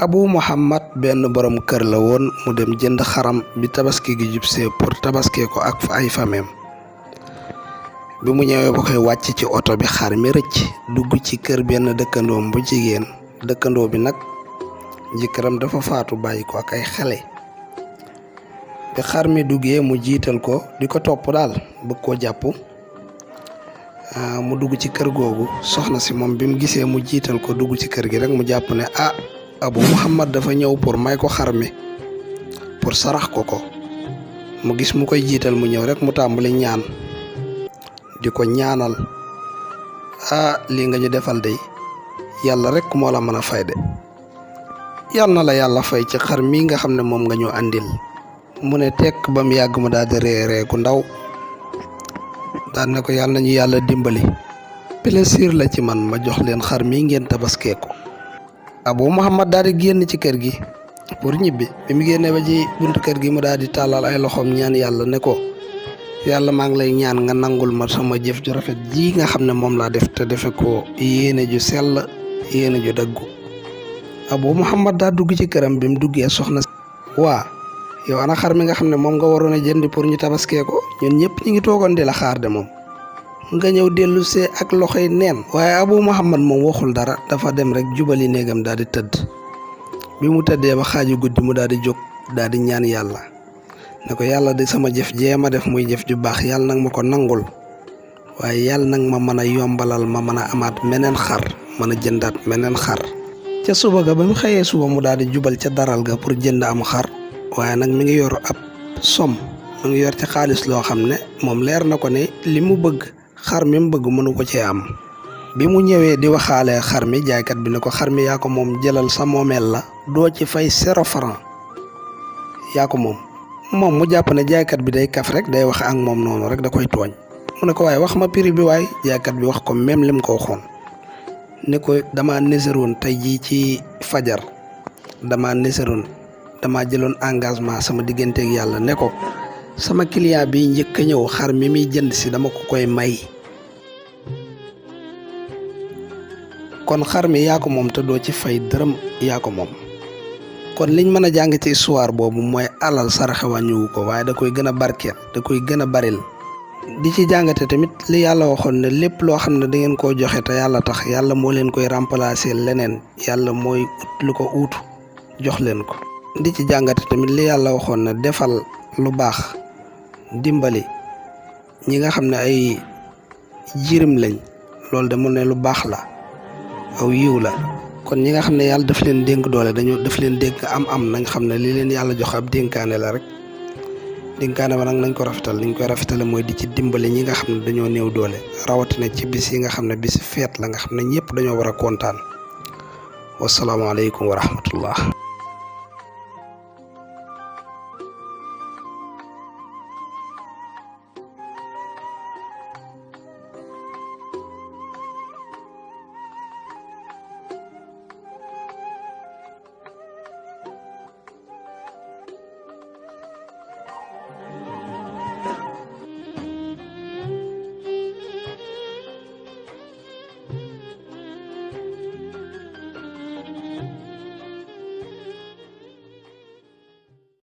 Abu Muhammad benn borom kër la woon mu dem jënd xaram bi tabaski gi jubsee pour tabaskee ko ak ay famem bi mu ñëwee ba koy wàcc ci oto bi xar mi rëcc dugg ci kër benn dëkkandoom bu jigéen dëkkandoo bi nag jëkkëram dafa faatu bàyyi ko ak ay xale bi xar mi duggee mu jiital ko di ko topp daal bëgg koo jàpp mu dugg ci kër googu soxna si moom bi mu gisee mu jiital ko dugg ci kër gi rek mu jàpp ne Abu Muhammad dafa ñëw pour may ko xar mi pour sarax ko mu gis mu koy jiital mu ñëw rek mu tàmbali ñaan di ko ñaanal lii nga ñu defal de yàlla rek moo la mën a fay de yal na la yàlla fay ci xar mii nga xam ne moom nga ñu andil mu ne tekk ba mu yàgg mu daal di ree ku ndaw daan ne ko yàlla nañu yàlla dimbali plaisir la ci man ma jox leen xar mii ngeen tabaskee ko. Abu Muhammad daal di génn ci kër gi pour ñibbi bi mu génnee ba ci buntu kër gi mu daal di tàllal ay loxoom ñaan yàlla ne ko yàlla maa ngi lay ñaan nga nangul ma sama jëf ju rafet ji nga xam ne moom laa def te defe ko yéene ju sell yéene ju dëggu. Abu Muhammad daa dugg ci këram bi mu duggee soxna waa yow ana xar mi nga xam ne moom nga waroon a jëndi pour ñu tabaskee ko ñun ñëpp ñu ngi toogoon di la xaar de moom nga ñëw dellu see ak loxoy neen. waaye Abu Muhammad moom waxul dara dafa dem rek jubali néegam daal di tëdd bi mu tëddee ba xaaju guddi mu daal di jóg daal di ñaan yàlla ne ko yàlla de sama jëf jéema def muy jëf ju baax yàlla nag ma ko nangul waaye yàlla nag ma mën a yombalal ma mën a amaat meneen xar mën a jëndaat meneen xar. ca suba ga ba mu xëyee suba mu daal di jubal ca daral ga pour jënd am xar waaye nag mi ngi yor ab som mu ngi yor ci xaalis loo xam ne moom leer na ko ne li mu bëgg xar mi mu bëgg mënu ko cee am. bi mu ñëwee di waxaale xar mi jaaykat bi ne ko xar mi yaa ko moom jëlal sa moomeel la doo ci fay 0 franc yaa ko moom mu jàpp ne jaaykat bi day kaf rek day wax ak moom noonu rek da koy tooñ mu ne ko waaye wax ma prix bi waaye jaaykat bi wax ko même lim ko waxoon ne ko dama néseroon tey jii ci fajar dama jëloon engagement sama digganteeg yàlla ne ko sama client bi njëkk a ñëw xar mi muy jënd si dama ko koy may kon xar mi yaa ko moom te doo ci fay dërëm yaa ko moom. kon liñ mën a jàng ci histoire boobu mooy alal saraxe wàññiwu ko waaye da koy gën a barkeel da koy gën a baril. di ci jàngate tamit li yàlla waxoon ne lépp loo xam ne da ngeen koo joxe te yàlla tax yàlla moo leen koy remplacer leneen yàlla mooy ut lu ko uutu jox leen ko. di ci jàngate tamit li yàlla waxoon ne defal lu baax dimbali ñi nga xam ne ay jirim lañ loolu de mu ne lu baax la aw yiw la. kon ñi nga xam ne yàlla daf leen dénk doole daf leen dénk am nañ xam ne li leen yàlla jox ab dénkaane la rek dénkaane ba nag nañ ko rafetal liñ koy rafetale mooy di ci dimbali ñi nga xam ne dañoo néew doole rawatina ci bis yi nga xam ne bis feet la nga xam ne ñëpp dañoo war a kontaan wasalaamaaleykum wa rahmatullah.